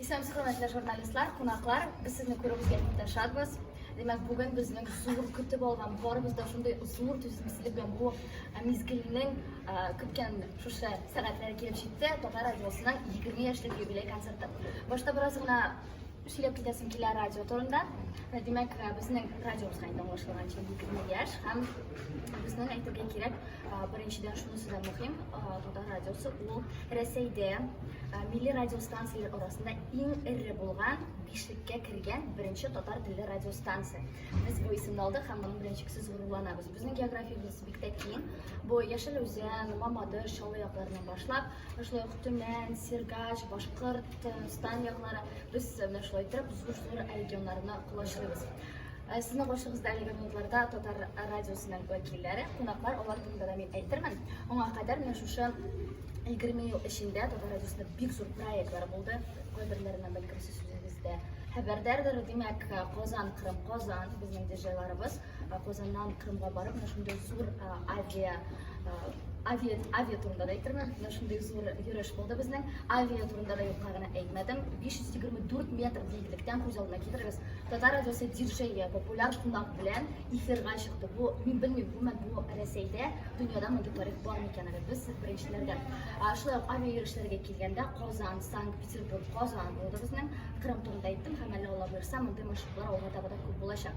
Исәнмесез, хөрмәтле журналистлар, кунаклар. Без сезне күрүебезгә бик тә шатбыз. Димәк, бүген безнең зур көтеп алган, барыбыз да шундый зур түземсезлек белән бу мизгелнең көткән шушы сәгатьләре килеп җитте. Татар радиосының 20 яшьлек юбилей концерты. Башта бераз гына сөйләп китәсем килә радио турында. Димәк, безнең радиобызга инде аңлашылганча 20 яшь һәм безнең әйтергә кирәк, Беренчедән, шунысы да мөһим, Татар радиосы ул Рәсәйдә милли радиостанцияләр арасында иң эре булган бишлеккә кергән беренче татар телле радиостанция. Без бу исемне алдык һәм моның белән чиксез горурланабыз. Безнең географиябез бик тә киң. Бу Яшел Үзән, Мамадыш, Чаллы якларыннан башлап, шулай ук Төмән, Сергач, Башкортстан яклары. Без менә шулай итеп зур-зур регионнарны колачлыйбыз. Ә, Сезнең каршыгызда әлеге минутларда Татар радиосының вәкилләре, кунаклар, алар турында да мин әйтермен. Аңа кадәр менә шушы 20 ел эчендә Татар радиосында бик зур проектлар булды. Кайберләреннән бәлкем сез үзегез дә хәбәрдәрдер. Димәк, Казан, Крым, Казан безнең диджейларыбыз. Казаннан Крымга барып, менә шундый зур авиа авиа авиа турында да әйтермен. Менә шундый зур йөреш булды безнең. Авиа турында да юкка гына әйтмәдем. 524 метр биеклектән күз алдына китерегез. Татар радиосы диджее популяр кунак белән эфирга чыкты. Бу мин белмим, гомумән бу Рәсәйдә, дөньяда мондый тарих бар микән әле? Без беренчеләрдән. Шулай ук авиа йөрешләргә килгәндә Казан, Санкт-Петербург, Казан булды безнең. Крым турында әйттем һәм әле Алла боерса, мондый маршрутлар алга таба да күп булачак.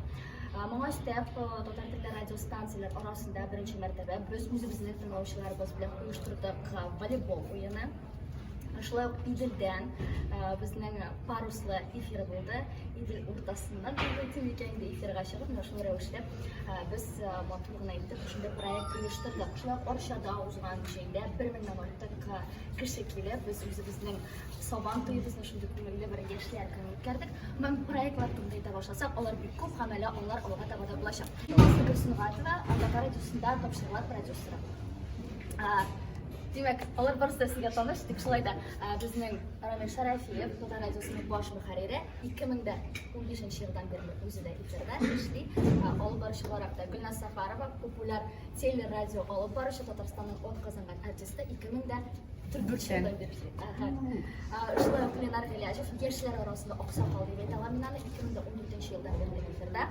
Моңа өстәп, татар телле радиостанцияләр арасында беренче мәртәбә без үзебезнең тыңлаучыларыбыз белән оештырдык волейбол уены. Шулай ук Иделдән безнең паруслы эфир булды. Идел уртасыннан дип әйтим икән инде эфирга чыгып, менә шул рәвешле без матур гына итеп шундый проект оештырдык. Шулай ук Арчада узган җәйдә 1000 нән артык кеше килеп, без үзебезнең Сабан туебызны шундый күңелле бер яшьләр көне үткәрдек. Мен проектлар турында әйтә башласак, алар бик күп һәм әле алар алга таба да булачак. Назлы Гөлсөнгатова, Татар радиосында тапшырулар продюсеры. Димәк, алар барысы да сезгә таныш, тик шулай да безнең Рамил Шәрәфиев, Татар радиосының баш мөхәррире, 2015 елдан бирле үзе дә эфирда эшли. Алып баручы буларак та Гөлназ Сафарова, популяр телерадио алып баручы, Татарстанның атказанган артисты, 2004 елдан бирле. Шулай ук Ленар Гыйләҗев, яшьләр арасында аксакал дип әйтә алам мин аны, 2014 елдан бирле эфирда.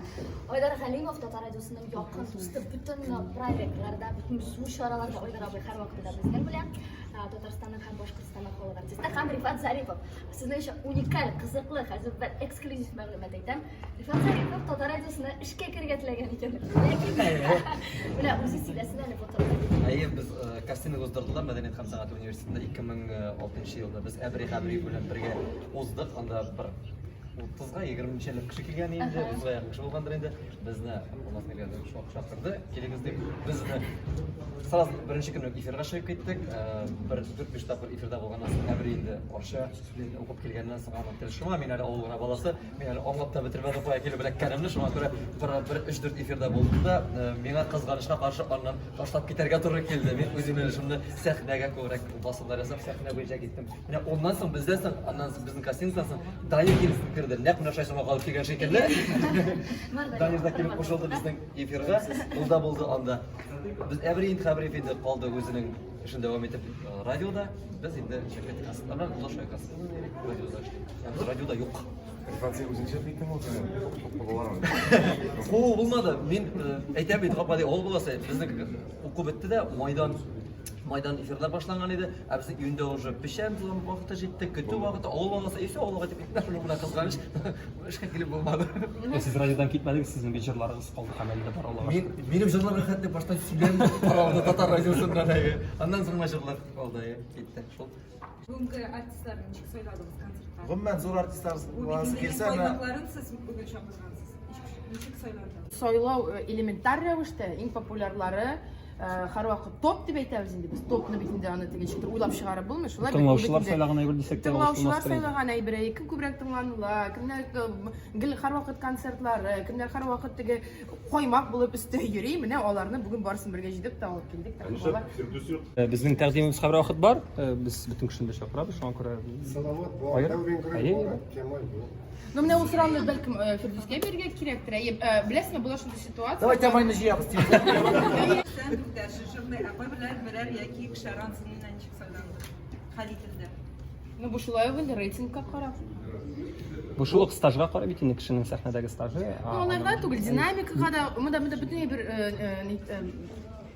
Айдар Галимов, Татар радиосының якын дусты, бөтен проектларда, бөтен зур чараларда Айдар абый һәрвакытта безнең белән. Татарстанның һәм Башкортстанның халык артисты һәм Рифат Зарипов. Сезнең өчен уникаль, кызыклы, хәзер бер эксклюзив мәгълүмат әйтәм. Рифат Зарипов Татар радиосына эшкә керергә теләгән икән. Ләкин менә үзе сөйләсен әле бу турыда. Әйе, без кастинг уздырдылар Мәдәният һәм сәнгать университетында 2006 елда. Без Әбри Хәбриев белән бергә уздык. Анда бер 30-га 20 ничәләп кеше килгән инде, 30-га якын кеше булгандыр инде. Безне Алмаз Миргазов чакырды, килегез дип. Безне сразу беренче көнне үк эфирга чыгып киттек. Бер 4-5 тапкыр эфирда булганнан соң Әбри инде Арча укып килгәннән соң аның тел шома, мин әле авыл гына баласы, мин әле аңлап та бетермәдем кая килеп эләккәнемне, шуңа күрә бер бер 3-4 эфирда булдым да, миңа кызганычка каршы аннан ташлап китәргә туры килде. Мин үз юнәлешемне сәхнәгә күбрәк басымнар ясап, сәхнә буенча киттем. Менә оннан соң бездән соң, аннан соң безнең кастингтан соң Данил килеп керде. Нәкъ менә шулай соңга калып килгән шикелле. Данил да килеп кушылды безнең эфирга. Ул да булды анда. Без Әбри инде Хәбриев инде калды үзенең эшен дәвам итеп радиода. Без инде Шәфкать Касымовна ул да шулай радиода эшли. Ә без радиода юк. Рифат, син үзең чыгып киттең ул сине кудылар. Куу булмады. Мин әйтәм бит, гап-гади авыл баласы. Безнең уку бетте дә, майдан майдан эфирлар башланган иде. Ә безнең июньдә уже печән вакыты җитте, көтү вакыты, авыл баласы, и все, авылга кайтып киттеләр. Шуның белән кызганыч, эшкә килеп булмады. Ә сез радиодан китмәдегез, сезнең бит җырларыгыз калды һәм әле дә бар, Аллага Мин, минем җырлар хәтле баштан сөйләм таралды татар радиосыннан әйе. Аннан соң гына җырлар калды, әйе, китте. Шул. Бүгенге артистларны ничек сайладыгыз концертка? Гомумән зур артистлар Бу бит буласы инде иң килсә, менә каймакларын сез бүген чакыргансыз. Ничек, ничек сайладыгыз? Сайлау элементар рәвештә, иң популярлары һәрвакыт топ дип әйтәбез инде без. Топны бит инде аны теге ничектер уйлап чыгарып булмый. Шулай бит, ул бит Тыңлаучылар инде сайлаган әйбер дисәк тә Тыңлаучылар ялгыш булмастыр инде. сайлаган әйбер, әйе, кем күбрәк тыңланыла, кемнәр гел һәрвакыт концертлары, кемнәр һәрвакыт теге каймак булып өстә йөри, менә аларны бүген барысын бергә җыйдык та алып килдек тә. Алар Фирдүс юк. Безнең тәкъдимебез һәрвакыт бар. Без бөтен кешене дә чакырабыз, шуңа күрә Салават, бу Аер- Әүрин Грей, Әйе. Борат, Кемаль бу. Ну, менә ул сорауны бәлкем Фирдүскә бирергә кирәктер. Әйе, беләсезме, була шундый ситуация. Давай Тямайны җыябыз. Сән дүртәше шырны, ә кайберләр берәр яки икешәр, ансын менә ничек сайланды? Хәл ителде. Ну, бу шулай ук инде рейтингка карап. Бу шул ук стажга карап бит инде кешенең сәхнәдәге стажы. Ну, алай гына түгел, динамикага да, монда монда бөтенләй бер э, э, ни- э,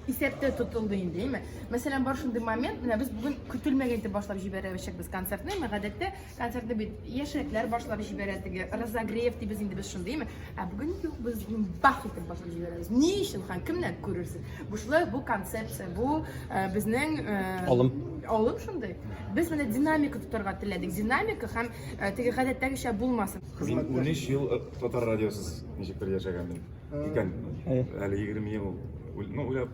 исәптә тотылды инде, әйме? Мәсәлән, бар шундый момент, менә без бүген көтелмәгән итеп башлап җибәрәчәкбез концертны, әйме? Гадәттә концертны бит яшьрәкләр башлап җибәрә, теге разогрев дибез инде без шундый, әйме? Ә бүген юк, без бүген бах итеп башлап җибәрәбез. Ни өчен һәм кемнән күрерсез? Бу шулай, бу концепция, бу э, безнең э, Алым. Алым шундый. Без менә динамика тотарга теләдек. Динамика һәм э, теге гадәттәгечә булмасын. Мин 13 ел э, татар радиосыз ничектер яшәгәнмен. Икән. Әйе. Әле 20 ел ну, уйлап,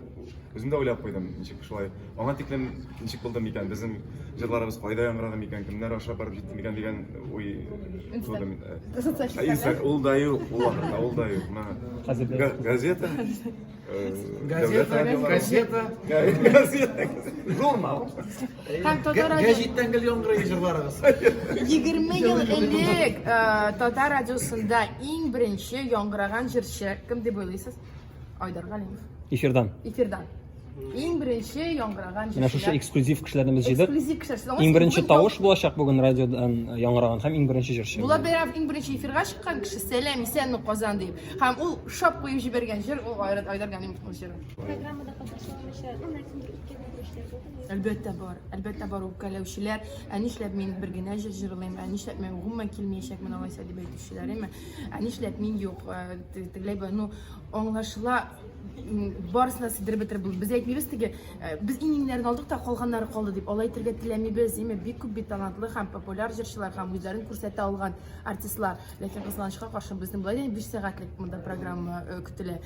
үзем дә уйлап куйдым, ничек шулай. Аңа тиклем ничек булды микән, безнең җырларыбыз кайда яңгырады микән, кемнәр аша барып җитте микән дигән уй туды миндә. Социаль Ә, челтәрләр. Ул да юк, ул вакытта ул да юк. Менә Хәзер дә га- газета, э, дәүләт Газета, радиолары. кассета, Газета. Журнал. Һәм татар радио гәҗиттән гел яңгырый җырларыгыз. 20 ел элек э, татар радиосында иң беренче яңгыраган җырчы кем дип уйлыйсыз? Айдар Галимов. Эфирдан. Эфирдан. Иң беренче яңгыраган Менә шушы җырчылар. эксклюзив кешеләрне без җыйдык. Эксклюзив кешеләр. Иң беренче тавыш булачак бүген радиодан яңгыраган һәм иң беренче җырчы. Булат Бәйрәмов иң беренче эфирга чыккан кеше Сәлам исәнме Казан дип. Һәм ул шап куеп җибәргән җыр ул Айрат Айдар Галимовның җыры. Программада катнаша алмыйча, ну, кемдер үпкәләүчеләр булдымы? Әлбәттә бар, әлбәттә бар үпкәләүчеләр. Ә нишләп мин бер генә җыр җырлыйм, ә нишләп мин гомумән килмәячәкмен алайса дип әйтүчеләр, әйме? Ә нишләп мин юк, э, тегеләй болай. Ну, аңлашыла, барысын да сыйдырып бетереп булмый. Без әйтмибез теге, э, без иң иңнәрен алдык та калганнары калды дип. Алай әйтергә теләмибез, әйме? Бик күп бит талантлы һәм популяр җырчылар һәм үзләрен күрсәтә алган артистлар. Ләкин кызганычка каршы безнең болай да 5 сәгатьлек монда программа э, көтелә.